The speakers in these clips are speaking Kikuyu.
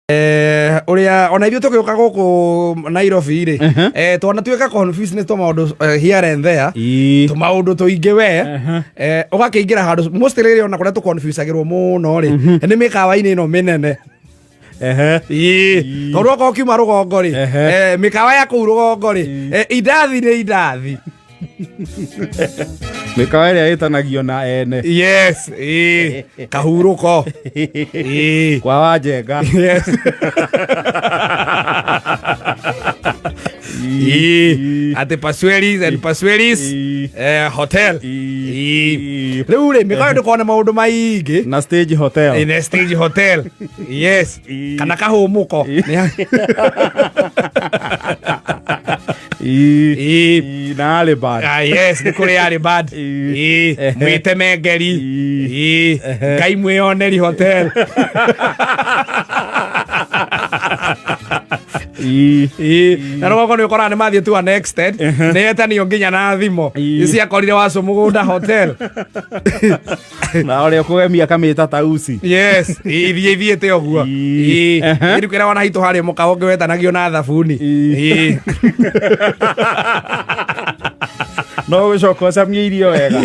Ũrĩa ona ithuĩ tũgĩũka gũkũ Nairobi rĩ, twanatuĩka confused nĩ tũmaũndũ, here and there, tũmaũndũ tũingĩ we. Ũgakĩingĩra handũ, mostly rĩrĩa ona kũrĩa tũconfusagĩrwo mũno rĩ, nĩ mĩkawa-inĩ ĩno mĩnene. Ĩĩ, tondũ okorwo kiuma rũgongo rĩ, mĩkawa ya kũu rũgongo rĩ, indathi nĩ indathi. Mĩkawa ĩrĩa ĩtanagio na ene. Yes, ĩĩ, kahurũko, ĩĩ. Kwa Wanjenga. Yes. Ĩĩ, atĩ Paswelis and Paswelis hotel. Ĩĩ. Rĩu rĩ, mĩkawa ndũkorwo na maũndũ maingĩ. Na Stage Hotel. In a Stage Hotel, yes. Kana kahũmũko. Ĩĩ. Na Alibad. Ah, yes, nĩ kũrĩ Alibad. Ĩĩ. Ĩĩ, mwĩtemengeri. Ĩĩ. Ĩĩ, Ngai mwĩoneri hotel. Ĩĩ, na rũgongo nĩ ũkoraga nĩ mathiĩ to an extent nĩ etanio nginya na thimo. Ciakorire Wacũ Mũgũnda Hotel. Na ũrĩa ũkũgemia akamĩta tausi. Yes, ithiĩ ithiĩte ũguo. Ĩĩ. Ĩĩ, rĩu kĩrĩa wona hitũ harĩa mũkawa ũngĩ wetanagio na thabuni. Ĩĩ. Ĩĩ. No gũcoka ũcamie irio wega.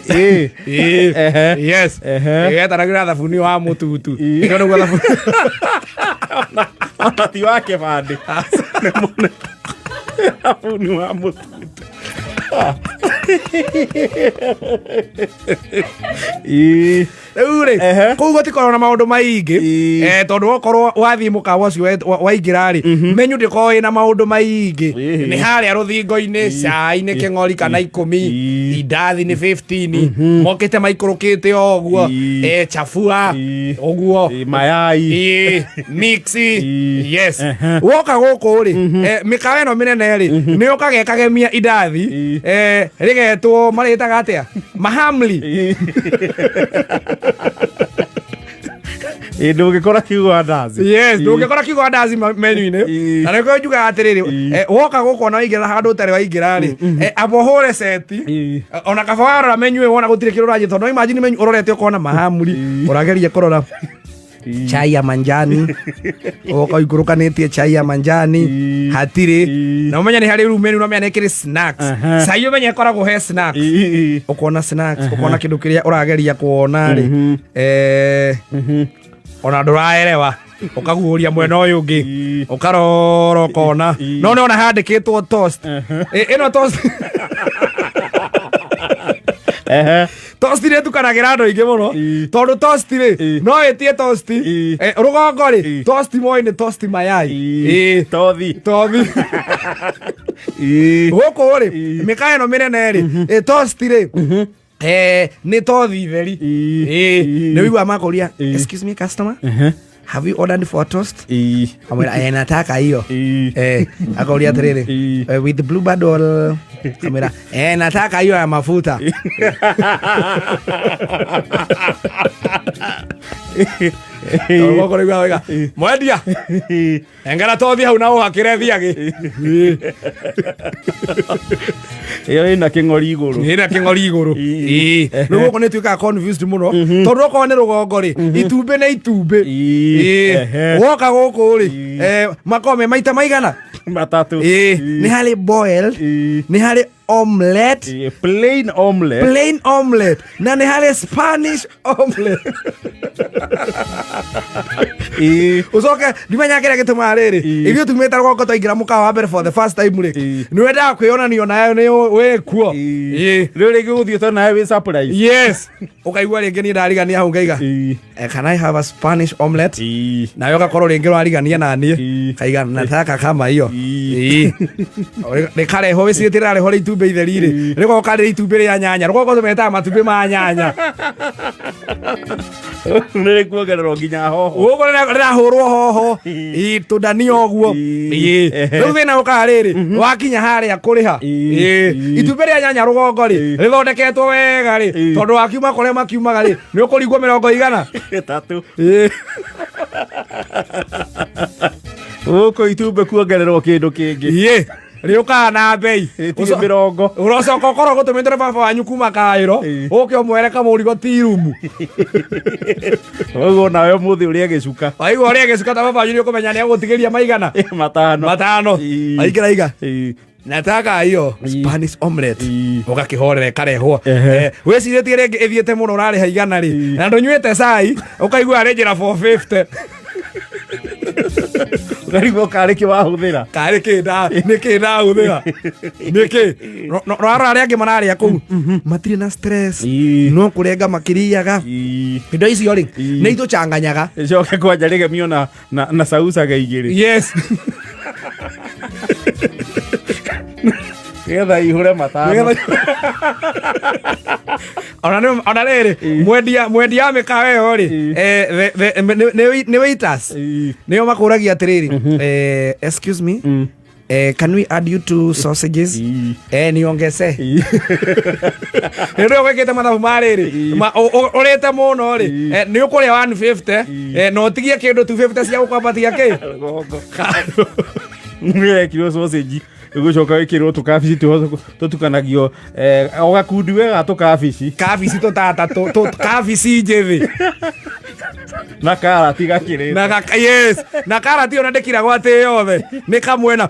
Ĩĩ. Ĩĩ. Yes. Ĩgetanagio na thabuni wa mũtutu. Ĩĩ. Ĩyo nĩguo thabuni. Ona ti wa kĩbandĩ. Nĩ mũne- Thabuni wa mũtutu. Ĩĩ. Rĩu rĩ, kũu gũtikoragwo na maũndũ maingĩ. Tondũ okorwo wathiĩ mũkawa ũcio waingĩra rĩ, menu ndĩkoragwo ĩna maũndũ maingĩ. Nĩ harĩa rũthingo-inĩ, cai nĩ kĩng'ori kana 10, indathi nĩ 15, mokĩte maikũrũkĩte o ũguo. Chafua ũguo. Mayai. Ĩĩ, mix. Yes. Woka gũkũ rĩ, mĩkawa ĩno mĩnene rĩ, nĩ yũkaga ĩkagemia indathi. Rĩgetwo, marĩtaga atĩa, mahamri. Ĩĩ, ndũngĩkora kiugo andazi. Yes, ndũngĩkora kiugo andazi menu-inĩ. Na nĩkĩo njugaga atĩrĩrĩ, woka gũkũ ona waingĩra handũ ũtarĩ waingĩra rĩ, amba ũhũre seti. Ona kaba warora menu ĩyo wona gũtirĩ kĩndũ ũranyita, tondũ imagine menu ũrorete ũkona mahamri, ũrageria kũrora chai ya manjani, ũgoka ũikũrũkanĩtie chai ya manjani, hatirĩ. Na ũmenye nĩ harĩ rĩu menu, na ũmenye nĩ kĩrĩ snacks. Cai ũmenye ĩkoragwo he snacks. Ũkona snacks, ũkona kĩndũ kĩrĩa ũrageria kuona rĩ, ona ndũraerewa, ũkaguũria mwena ũyũ ũngĩ, ũkarora ũkona no nĩ ona handĩkĩtwo toast. Ĩno toast, toast nĩ ĩtukanagĩra andũ aingĩ mũno, tondũ toast rĩ, no ĩtie toast. Rũgongo rĩ, toast moĩ nĩ toast mayai. Tothi. Tothi. Gũkũ rĩ, mĩkawa ĩno mĩnene rĩ, toast rĩ, nĩ tothi theri. Nĩ wĩiguaga makũria, "Excuse me, customer, have you ordered for a toast?" Amwĩra, "Nataka hiyo." Akauria atĩrĩrĩ, "With Blue Band or?" Amwĩra, "Nataka hiyo ya mafuta." Tondũ gũkũ nĩguo wega mwendia engera tothi hau na ũhakĩre thiagĩ. Ĩyo ĩna kĩng'ori igũrũ. Ĩna kĩng'ori igũrũ. Ĩĩ. Rĩu gũkũ nĩ tuĩkaga confused mũno, tondũ okorwo nĩ rũgongo rĩ, itumbĩ nĩ itumbĩ. Woka gũkũ rĩ, makoragwo me maita maigana? 3. Ĩĩ, nĩ harĩ boiled, nĩ harĩ omelette. Ĩĩ, plain omelette. Plain omelette, na nĩ harĩ Spanish omelette. Ũcoke ndimenya kĩrĩa gĩtũmaga rĩrĩ, ithuĩ tumĩte rũgongo twaingĩra mũkawa wa mbere for the first time rĩ, nĩ wendaga kwĩyonania nayo nĩ wĩ kuo. Rĩu rĩngĩ gũthiĩ nawe wĩ surprise. Yes, ũkaigua rĩngĩ niĩ ndarigania hau ngaiga, "Can I have a Spanish omelette?" Nawe ũgakorwo rĩngĩ ũrarigania na niĩ. Kaiga, "Nataka kama hiyo." Ĩĩ. Rĩkarehwo wĩcirĩtie rĩrarehwo rĩ itumbĩ itheri rĩ, rĩgoka rĩ itumbĩ rĩa nyanya. Rũgongo tũmetaga matumbĩ ma nyanya. Nĩ rĩkuongererwo nginya hoho. Gũkũ rĩrahũrwo hoho. Ĩĩ, tũndania ũguo. Ĩĩ. Rĩu thĩna ũkaga rĩrĩ, wakinya harĩa kũrĩha. Itumbĩ rĩa nyanya rũgongo rĩ, rĩthondeketwo wega rĩ, tondũ wakiuma kũrĩa makiumaga rĩ, nĩ ũkũringwo mĩrongo igana. 3. Ĩĩ. Gũkũ itumbĩ kuongererwo kĩndũ kĩngĩ. Ĩĩ. Rĩũkaga na mbei. Rĩtirĩ mĩrongo. Ũrocoka ũkorwo gũtũmĩtwo nĩ baba wanyu kuma Kaĩro, ũke ũmwere kamũrigo ti rumu. Ũguo nawe ũmũthĩ ũrĩe gĩcuka. Waigua ũrĩa gĩcuka ta baba wanyu nĩ ũkũmenya nĩ egũtigĩria maigana. Matano. Matano. Ĩĩ. Aingĩra iga. Ĩĩ. Nataka hiyo Spanish omelette. Ĩĩ. Ũgakĩhorera ĩkarehwo. Ehe. Wĩcirĩtie rĩngĩ ĩthiĩte mũno ũrarĩha 100 rĩ. Ĩĩ. Na ndũnyuĩte cai, ũkaigua arĩ njĩra 450. Ũkarigwo karĩ kĩ wahũthĩra. Karĩ kĩ nda nĩ kĩ ndahũthĩra. Nĩ kĩ? Rora arĩa angĩ mararĩa kũu. Matirĩ na stress. Ĩĩ. No kũrenga makĩrĩaga. Ĩĩ. Indo icio rĩ, Ĩĩ. nĩ itũchanganyaga. Ĩcoke kwanja rĩgemio na sausaga igĩrĩ. Yes. Nĩgetha ihũre matano. Ona nĩ ona rĩrĩ, mwendia wa mĩkawa ĩyo rĩ, Ĩĩ. nĩ waiters. Ĩĩ. Nĩo makũragia atĩrĩrĩ, excuse me, can we add you two sausages? Ĩĩ. Niongeze. Ĩĩ. Hĩndĩ ĩyo wĩkĩte mathabu ma rĩrĩ, Ĩĩ. ũrĩte mũno rĩ, Ĩĩ. nĩ ũkũrĩa 150, na ũtigie kĩndũ 250 cia gũkwambatia kĩ? Rũgongo. Nĩwekirwo sausage ũgũcoka wĩkĩrwo tũkabici tũtukanagio o gakundi we ga tũkabici. Kabici tũtata kabici njĩthĩ. Na karati gakĩrĩte. Na yes, na karati ona ndĩkiragwo atĩ yothe nĩ kamwena.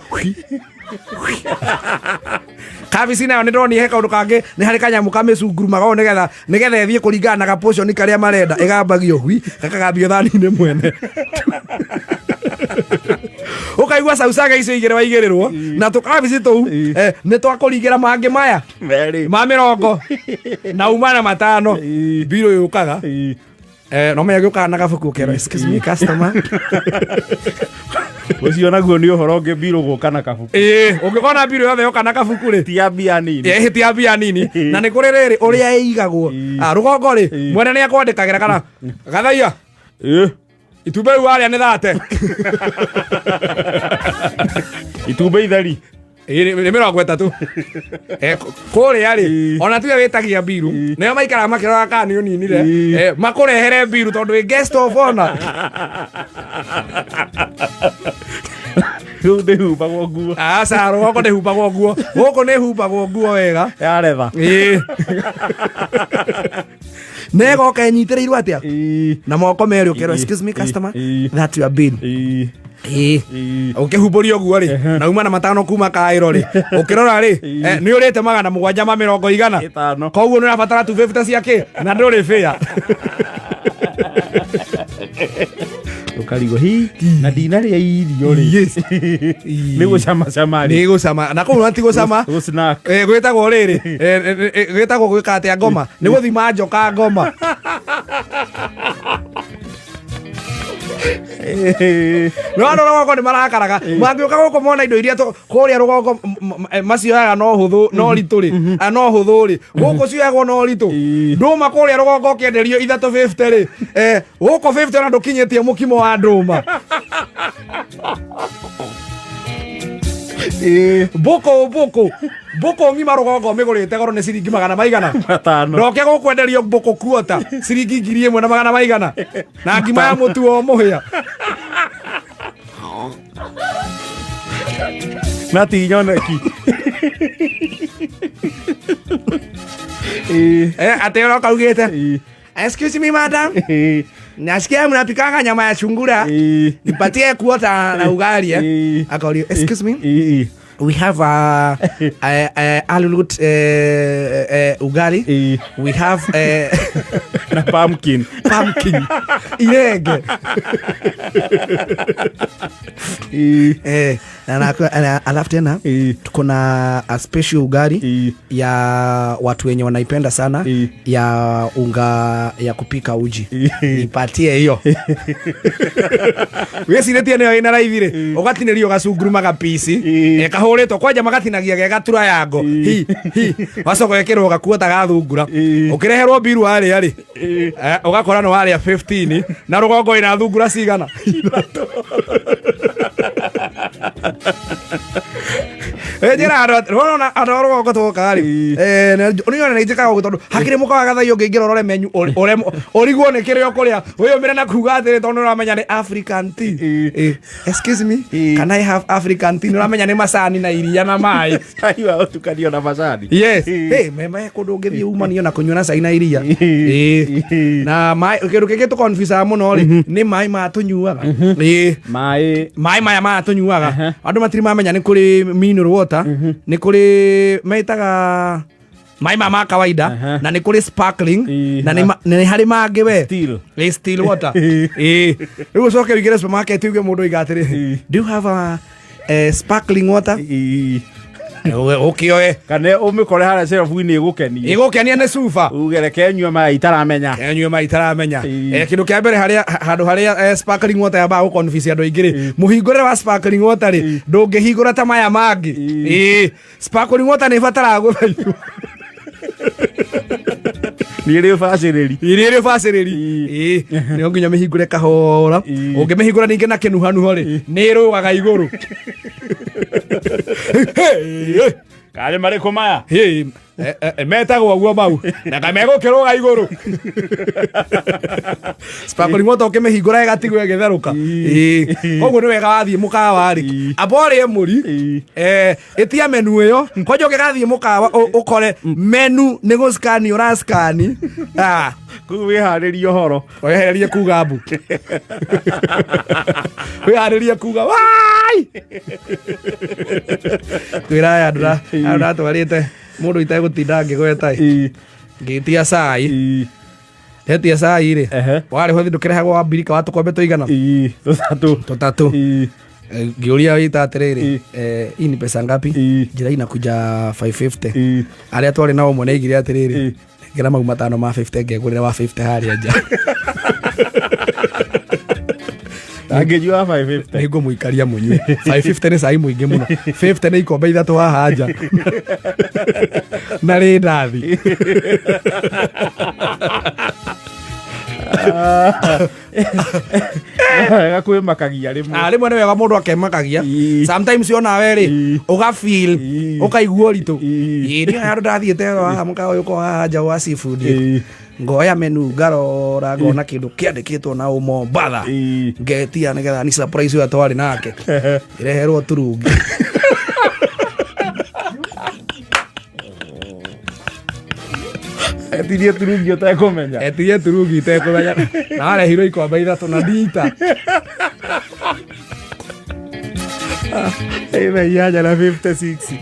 Kabici nayo nĩ ndonire he kaũndũ kangĩ, nĩ harĩ kanyamũ kamĩcungurumaga ũũ nĩgetha ĩthiĩ kũringana na gaportion karĩa marenda, ĩgambagio hui, gakagambio thani-inĩ mwene. Ũkaigua sausaga icio igĩrĩ waigĩrĩrwo na tũkabici tũu, nĩ twakũringĩra mangĩ maya Merĩ. ma mĩrongo na uma na matano. Ĩĩ. Mbirũ yũkaga. Ĩĩ. No menya gĩũkaga na gabuku ũkerwo, excuse me customer. Ũcio naguo nĩ ũhoro ũngĩ mbirũ gũka na kabuku. Ĩĩ, ũngĩkona mbirũ yothe yoka na kabuku rĩ. Ti ya mbia nini. Ĩĩ, ti ya mbia nini. Na nĩ kũrĩ rĩrĩ ũrĩa ĩigagwo. Rũgongo rĩ, Ĩĩ. mwene nĩ akwandĩkagĩra kana gathaia. Ĩĩ. Itumbĩ rĩu warĩa nĩ thate. Itumbĩ itheri. Ĩĩ, nĩ 30. Kũrĩa rĩ, Ĩĩ. ona tiwe wĩtagia mbiru, Ĩĩ. nĩo maikaraga makĩroraga kana nĩ ũninire. Ĩĩ. Makũrehere mbiru tondũ wĩ guest of honor. Rĩu ndĩhumbagwo nguo. Aca, rũgongo ndĩhumbagwo nguo. Gũkũ nĩhumbagwo nguo wega. Ya retha. Ĩĩ. Na ĩgoka ĩnyitĩrĩirwo atĩa? Ĩĩ. Na moko merĩ ũkerwo, Ĩĩ. excuse me customer, Ĩĩ. that your bill. Ĩĩ. Ĩĩ. Ĩĩ. Ũkĩhumbũria ũguo rĩ, na uma na matano kuma Kaĩro rĩ, ũkĩrora rĩ, Ĩĩ. nĩ ũrĩte magana mũgwanja ma mĩrongo igana. Ĩtano. Koguo nĩ ũrabatara 250 cia kĩ? Na ndũrĩ bĩa. Ũkarigwo hi na ndinarĩa irio rĩ. Yes. Nĩ gũcamacama rĩ. Nĩ gũcama. Na kũu ti gũcama. Gũ snack. Gwĩtagwo rĩrĩ, gwĩtagwo gwĩka atĩa ngoma? Nĩ gũthima njoka ngoma. No andũ rũgongo nĩ marakaraga. Mangĩũka gũkũ mona indo iria kũrĩa rũgongo macioyaga no hũthũ, no ritũ rĩ. No hũthũ rĩ. Gũkũ cioyagwo no ritũ. Ĩĩ. Ndũma kũrĩa rũgongo ũkĩenderio 350 rĩ. Gũkũ 50 ona ndũkinyĩtie mũkimo wa ndũma. Ĩĩ. Mbũkũ, mbũkũ. Mbũkũ ng'ima rũgongo mĩgũrĩte goro nĩ ciringi magana maigana. Matano. Ndoke gũkwenderio mbũkũ kuota ciringi ngiri ĩmwe na magana maigana. Na ngima ya mũtu o mũhĩa. Na ti nyoneki. Ĩĩ. Atĩ ũroka ugĩte. Ĩĩ. Excuse me madam. Ĩĩ. Nasikia mnapikanga nyama ya sungura. Ĩĩ. Nipatie kuota na ugali. Ĩĩ. Akauliza, excuse me. Ĩĩ. We have a allut ugali. Ĩĩ. We have Na pumpkin. Pumpkin. Irenge. Ĩĩ. Na alafu tena Ĩĩ. tuko na a special ugali Ĩĩ. ya watu wenye wanaipenda sana Ĩĩ. ya unga ya kupika uji. Ĩĩ. Nipatie hiyo. Wĩcirĩtie nĩyo ĩna raithi rĩ, ũgatinĩrio gacunguruma gapici, Ĩĩ. kahũrĩtwo kwanja magatinagia ge gatura yango. Ĩĩ. Hi, hi. Wacoka wekĩrwo gakuota ga thungura. Ĩĩ. Ũkĩreherwo mbiru warĩa rĩ, Ĩĩ. Ũgakora nĩ warĩa 15 na rũgongo ĩna thungura cigana? Njĩra andũ wona andũ a rũgongo twoka rĩ, nĩ ona nĩ njĩkaga ũguo tondũ hakĩrĩ mũkawa gathai ũngĩingĩra ũrore menu ũrigwo nĩ kĩrĩa ũkũrĩa wĩyũmĩre na kuga atĩrĩ tondũ nĩ ũramenya nĩ African tea. Excuse me, can I have African tea? Nĩ ũramenya nĩ macani na iria na maĩ. Cai wa ũtukanio na macani. Yes. Hey, meme kũndũ ũngĩthiĩ umanio na kũnyua na cai na iria. Ĩĩ. Na maĩ kĩndũ kĩngĩ tũkonficaga mũno rĩ nĩ maĩ maya tũnyuaga. Ĩĩ. Maĩ. Maĩ maya maya tũnyuaga andũ matirĩ mamenya nĩ kũrĩ mineral water, nĩ kũrĩ metaga maĩ maya ma kawaida, na nĩ kũrĩ sparkling, na nĩ harĩ mangĩ we. Still. Ĩ, still water. Ĩ, rĩu ũcoke ũingĩre supermarket uge mũndũ oiga atĩrĩ, "Do you have a sparkling water?" Ũkĩoe. Kana ũmĩkore harĩa shelf-inĩ ĩgũkenie. Ĩgũkenia nĩ cuba. Uge reke nyue maĩ itaramenya. Enyue maĩ itaramenya. Kĩndũ kĩa mbere harĩa handũ harĩa sparkling water yambaga gũconfuse andũ aingĩ rĩ, mũhingũrĩre wa sparkling water rĩ, ndũngĩhingũra ta maya mangĩ. Ĩĩ, sparkling water nĩ ĩbataraga gũthaithwo. Nĩ ĩrĩ ũbacĩrĩri. Iria ĩrĩ ũbacĩrĩri. Ĩĩ, nĩ nginya mĩhingũre kahora. Ũngĩmĩhingũra ningĩ na kĩnuhanuho rĩ, nĩ ĩrũgaga igũrũ. Karĩ marĩkũ maya? Hĩ, metagwo ũguo mau na kamegũkĩrũga igũrũ. Sparkling water ũkĩmĩhingũra ĩgatigwo ĩgĩtherũka. Ĩĩ, koguo nĩ wega wathiĩ mũkawa rĩ, amba ũrĩe mũri, ĩtia menu ĩyo kwanja ũngĩgathiĩ mũkawa ũkore menu nĩ gũskani ũraskani, Kũu wĩharĩrie ũhoro. Wehererie kuga mbu, wĩharĩrie kuga wai kwĩra aya andũ ndatwarĩte mũndũ itegũtinda ngĩgweta ĩ. Ngĩtia cai, ndetia cai rĩ, warĩ ho ndũkĩrehagwo wa mbirika wa tũkombe tũigana? Tũtatũ. Tũtatũ. Ngĩũria waiter atĩrĩrĩ, "Hii ni pesa ngapi?" Njĩra inakuja 550. Arĩa twarĩ nao ũmwe nĩaigire atĩrĩrĩ, nengera mau matano ma 50 ngegũrĩre wa 50 harĩa nja. Angĩnyua 550. Nĩ ngũmũikaria mũnyue. 550 nĩ cai mũingĩ mũno. 50 nĩ ikombe ithatũ haha nja na rĩndathi. Wega kwĩmakagia rĩmwe. Ah, rĩmwe nĩ wega mũndũ akemakagia. Sometimes onawe rĩ, ũgafeel, ũkaigua ũritũ. Ĩĩ, niĩ handũ ndathiĩte haha mũkawa ũyũ ũkoragwo haha nja wa seafood. Ngoya menu ngarora ngona kĩndũ kĩandĩkĩtwo na ũmombatha. Ngetia nĩgetha ni surprise ũrĩa twarĩ nake ĩreherwo turungi. Etirie turungi ũtekũmenya. Etirie turungi itekũmenya na arehirwo ikombe ithatũ na ndita. Ĩna 8 na 56.